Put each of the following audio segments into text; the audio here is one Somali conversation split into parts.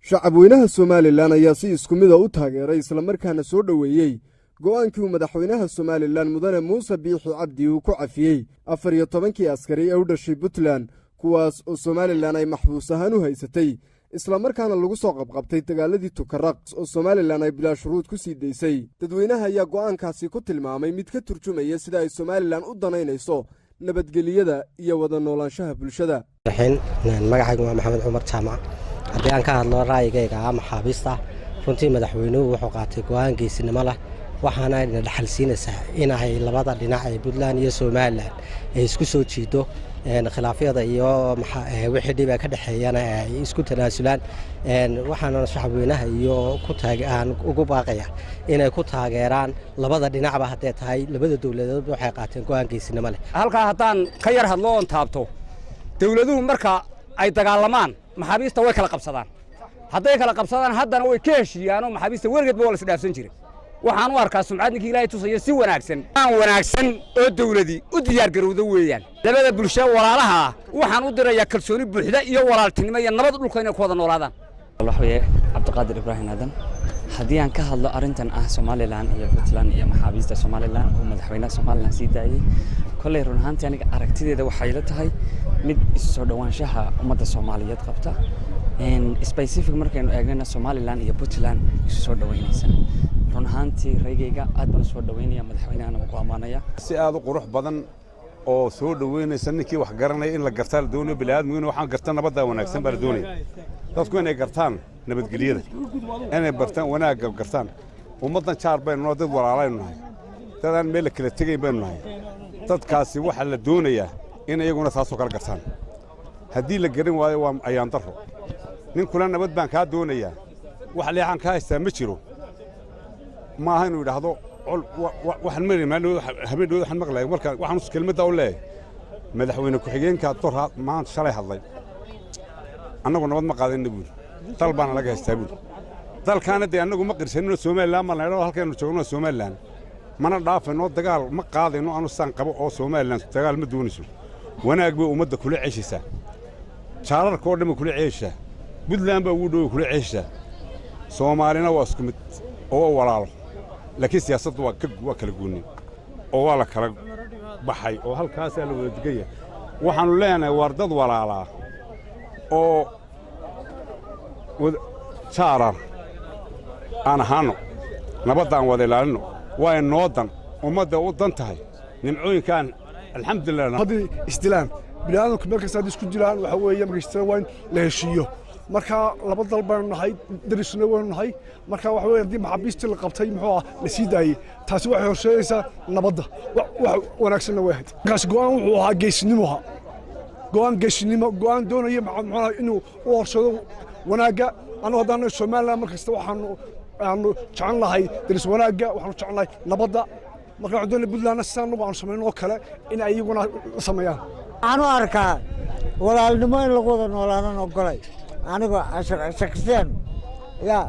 Shacabweynaha Somalilan ayaa si isku mida u taageeray islamarkaana soo dhoweeyey go'aankii uu madaxweynaha Somalilan, Mudane Muuse Biixi Cabdi, uu ku cafiyey 14-kii askari ee u dhashay Puntland, kuwaas oo Somalilan ay maxbuus ahaan u haysatay, islamarkaana lagu soo qabqabtay dagaaladii Tukaraq, oo Somalilan ay bilaa shuruud ku sii daysay. Dadweynaha ayaa go'aankaasi ku tilmaamay mid ka turjumaya sida ay Somalilan u danaynayso nabadgelyada iyo wada noolaanshaha bulshada. Magacaygu waa Maxamed Cumar Jaamac. Haddii aan ka hadlo ra'yigayga ah maxaabiista, runtii madaxweynuhu wuxuu qaatay go'aan geesinimo leh, waxaana ina dhaxal siinaysaa in ay labada dhinac ee Puntland iyo Somalilan ay isku soo jiido, khilaafyada iyo wixii dhiba ka dhexeeyana ay isku tanaasulaan. Waxaana shacabweynaha iyo aan ugu baaqaya inay ku taageeraan labada dhinacba. Haddee tahay labada dowladood, waxay qaateen go'aan geesinimo leh. Halkaa haddaan ka yar hadlo oon taabto, dowladuhu marka ay dagaalamaan maxaabiista way kala qabsadaan. Hadday kala qabsadaan, haddana way ka heshiiyaanoo maxaabiista weligeedba waa la isdhaafsan jiray. Waxaan u arkaa sumcad ninkii Ilaahay tusaya si wanaagsan aan wanaagsan oo dawladii u diyaargarowda weeyaan. Labada bulsho walaalaha ah waxaan u dirayaa kalsooni buuxda iyo walaaltinimo iyo nabad dhulka inay ku wada noolaadaan. Waxa weeye Cabdiqaadir Ibraahim Aadan. Haddii aan ka hadlo arrintan ah Somalilan iyo Puntland iyo maxaabiista Somalilan uu madaxweynaha Somalilan sii daayey, kolley run ahaantii aniga aragtideeda waxay la tahay mid isu soo dhowaanshaha ummadda Soomaaliyeed qabta, specific markaynu eegnana Somalilan iyo Puntland isu soo dhoweynaysa. Run ahaantii raygayga aad baan usoo dhoweynaya, madaxweynahana waan ku ammaanaya. Si aad u qurux badan oo soo dhoweynaysa. Ninkii wax garanaya in la gartaa la doonayo. Bini'aadmigu waxaan garta nabaddaa wanaagsan baa la doonaya. Dadku inay gartaan nabadgelyada, inay bartaan wanaagga, gartaan ummaddan jaar baynu noo, dad walaalaynu nahay, dadaan meel la kala tegayn baynu nahay. Dadkaasi waxaa la doonayaa in iyaguna taasoo kala gartaan. Haddii la garan waayo, waa ayaan darro. Nin kula nabad baan kaa doonayaa, wax leexaan kaa haystaa ma jiro. Ma aha inuu yidhaahdo col. Waxaan mari habeen dhow waxaan maqlaya marka waxaan kelmadda u leeyahay madaxweyne ku-xigeenka dor maanta shalay hadlay: "Annagu nabad ma qaadanna," buuri, "dal baana laga haystaa," buuri. Dalkaana dee annagu ma qirsanino. Somalilan baan laydhao, halkaynu joogno Somalilan mana dhaafayno, dagaal ma qaadayno. Anu saan qabo oo Somalilan dagaal ma doonayso, wanaag bay ummadda kula ceeshaysaa, jaararka oo dhan bay kula ceeshaysaa, Puntland baa ugu dhow kula ceeshaysaa. Soomaalina waa isku mid oo waa walaalo, laakiin siyaasaddu waa kala goonni oo waa la kala baxay oo halkaasaa la wada degan yahay. Waxaannu leenahay waar dad walaalaa oo jaarar aan ahaanno, nabaddaan wada ilaalinno. Waa inoo dan, ummadda u dan tahay nimcooyinkaan, alxamdulilah. Haddii isdilaan biniaadamku meel kasta haddii isku dilaan, waxa weeye markay isdilaan waa in la heshiiyo. Marka laba dal baynu nahay, darisna waynu nahay. Marka waxa weeye haddii maxaabiistii la qabtay, muxuu ah, la sii daayey, taasi waxay horseedaysaa nabadda, wax wanaagsanna way ahayd. Markaas go'aan wuxuu ahaa geesinimo ahaa, go'aan geesinimo, go'aan doonaya muxuu inuu u horseedo wanaagga. Annagu haddaan nahay Somaliland, mar kasta waxaanu aanu jecel nahay daris wanaagga, waxaanu jecel nahay nabadda. Marka waxaan doonaya Puntlandna sidaan annagu aanu samayno oo kale in ay iyaguna sameeyaan. Waxaan u arkaa walaalnimo in lagu wada noolaadan ogolay aniga shaksiyan, ya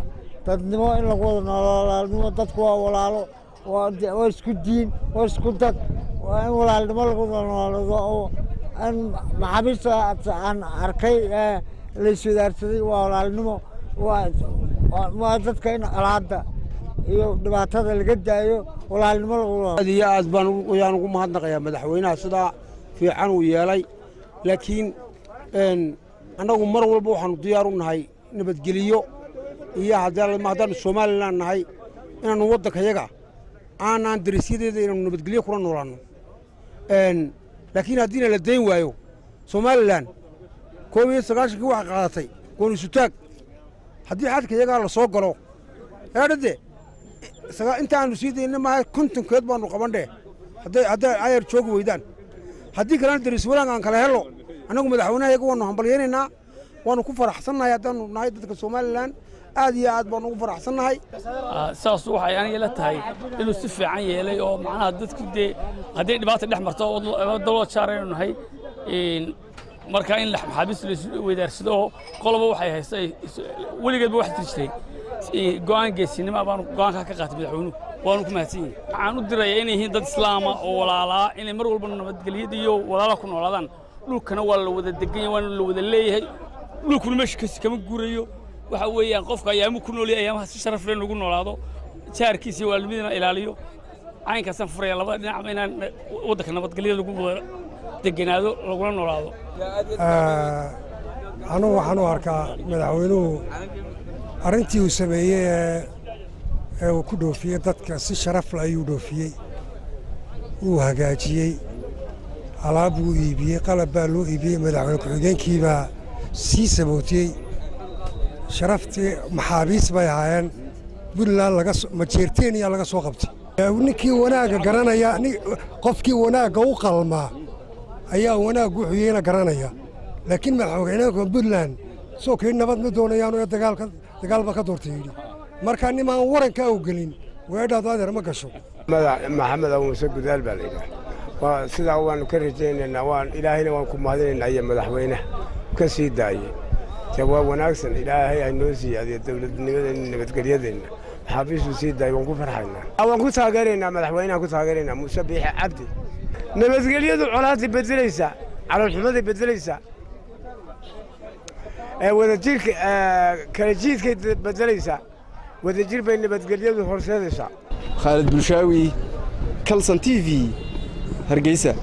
dadnimo in lagu wada noolaado, walaalnimo. Dadku waa walaalo, waa isku diin, waa isku dad. Waa in walaalnimo lagu wada noolaado oo in maxaabiista aan arkay la iswadaarsaday waa walaalnimo. Waa dadka in colaadda iyo dhibaatada laga daayo, walaalnimo lagu Aad iyo aad baan ayaan ugu mahadnaqayaa madaxweynaha sidaa fiican uu yeelay, laakiin annagu mar walba waxaanu diyaar u nahay nabadgeliyo iyo haddaannu Somalilan nahay inaannu waddankayaga aanaan darisyadeeda inaanu nabadgelyo kula noolaanno. Laakiin haddiina la dayn waayo, Somalilan 91-kii waxay qaadatay gooni-sutaag. Haddii xadkayagaa la soo galo eedhade, intaannu sii dayna maaha, 50-keed baannu qabandheh hadday ayar joogi weydaan. Haddii kalena daris wanaag aan kala hello. Annagu madaxweynahayaga waannu hambalyaynaynaa, waannu ku faraxsannahay. Haddaannu nahay dadka Somalilan, aad iyo aad baannu ugu faraxsannahay. Saas waxay aniga la tahay inuu si fiican yeelay oo macnaha dadku dee hadday dhibaata dhex marto daloo jaaraynu nahay. Marka in maxaabiista la weydaarsado oo qoloba waxay haysta weligeedba wax jiri jiray, go'aan geesinimo baanu go'aankaa ka qaatay madaxweynuhu, waanu ku mahadsan yihin. Waxaan u dirayaa inay yihiin dad islaama oo walaalaa, inay mar walba nabadgelyada iyo walaalaha ku noolaadaan. Dhulkana waa la wada degan yahay, waana la wada leeyahay. Dhulkuna meesha kama guurayo. Waxa weeyaan qofka ayaamu ku noolyahay, ayaamaha si sharaf leh nagu noolaado, jaarkiisa iyo waalidnimadiina ilaaliyo. Caynkaasaan furaya labada dhinacba inaan waddanka nabadgelyada lagu wada deganaado, lagula noolaado. Anugu waxaan u arkaa madaxweynuhu arrintii uu sameeyey ee uu ku dhoofiyey dadka si sharaf leh ayuu dhoofiyey. Wuu hagaajiyey, alaab buu iibiyey, qalab baa loo iibiyey, madaxweyne ku-xigeenkiibaa sii sabootiyey. Sharaftii maxaabiis bay ahaayeen Puntland laga Majeerteeniya laga soo qabtay. Ninkii wanaagga garanaya, qofkii wanaagga u qalmaa ayaa wanaag wuxuu yeena garanaya. Laakiin madaxweynaha Puntland soo kii nabad ma doonayaano ee dagaalka dagaal ba ka doortay yidhi. Marka nimaan waranka u gelin weedhaadu adeer ma gasho. Maxamed Abu Muuse Gudaal baa la yidhaha. Waa sidaa, waanu ka rajaynaynaa, waan Ilaahayna waan ku mahadinaynaa iyo madaxweynaha ka sii daayey. De waa wanaagsan, Ilaahay ha noo siyaadiyo dowladnimadeenna, nabadgelyadeenna. Maxaabiistuu sii daayey waan ku farxaynaa, waan ku taageeraynaa, madaxweynahan ku taageeraynaa, Muuse Biixi Cabdi. Nabadgelyadu colaaday bedelaysaa, caloolxumaday bedelaysaa, wadajirka kala jiidkay bedelaysaa, wadajir bay nabadgelyadu horseedaysaa. Khaalid Bulshaawi, Kalson TV, Hargeysa.